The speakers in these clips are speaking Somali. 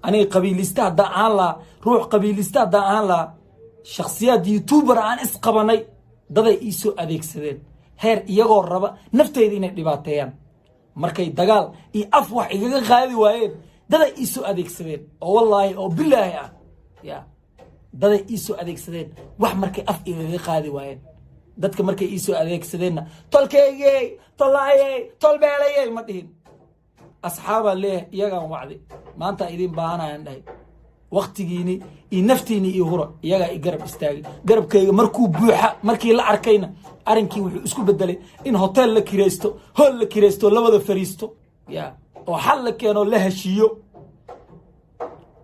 Aniga qabiilista haddaan ahaan lahaa, ruux qabiilista haddaan ahaan lahaa, shakhsiyaad YouTuber aan isqabanay daday ii soo adeegsadeen heer iyagoo raba nafteyda inay dhibaateeyaan. Markay dagaal iyo af wax igaga qaadi waayeen, daday ii soo adeegsadeen oo wallaahi oo bilaahi ah ya daday ii soo adeegsadeen wax markay af igaga qaadi waayeen. Dadka markay ii soo adeegsadeenna, tolkeygey, tollaayey, tolbeelayey ma dhihin. Asxaabaan leeyahay, iyagaan wacday. Maanta idin baahanayaan dhahay, waktigiini iyo naftiini iyo hura. Iyagaa i garab istaagay. Garabkayga markuu buuxa, markii la arkayna, arrinkii wuxuu isku bedelay in hotel la kiraysto, hool la kiraysto, labada fariisto ya oo xal la keeno, la heshiiyo.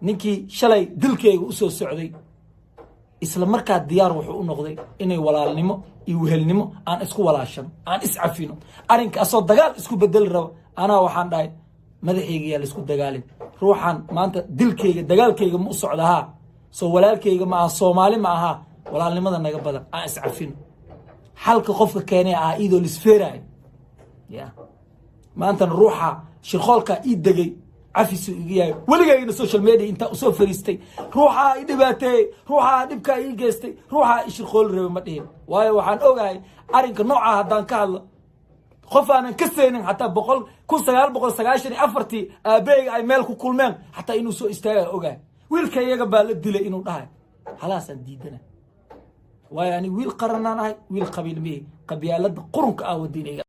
Ninkii shalay dilkayga usoo socday isla markaa diyaar wuxuu u noqday inay walaalnimo iyo wehelnimo aan isku walaashano, aan iscafino. Arrinka asoo dagaal isku bedeli rabo, anaa waxaan dhahay, madaxayga yaa laisku dagaalin. Ruuxan maanta dilkayga, dagaalkayga ma u socda haa? Soo walaalkayga ma aha? Soomaali ma ahaa? Walaalnimada naga badan, aan iscafino. Xalka qofka keenay ah iyadoo lisfeeraayo ya maantana ruuxa shirqoolkaa ii degay cafisuu iga yahay. Weligaygna social media intaa usoo fariistay, ruuxaa i dhibaateeyey, ruuxaa dhibkaa ii geystay, ruuxaa i shirqooli rabay ma dhihin. Waayo, waxaan ogahay arrinka noocaa haddaan ka hadlo, qof aanan ka seynin xataa 1994-tii aabaheyga ay meel ku kulmeen xataa inuu soo istaagaya ogahay, wiilka iyaga baa la dilay inuu dhahay. Halaasaan diidana, waayo ani wiil qaranaan ahay, wiil qabiil mihi. Qabyaalada qurunka ah wadiinayga.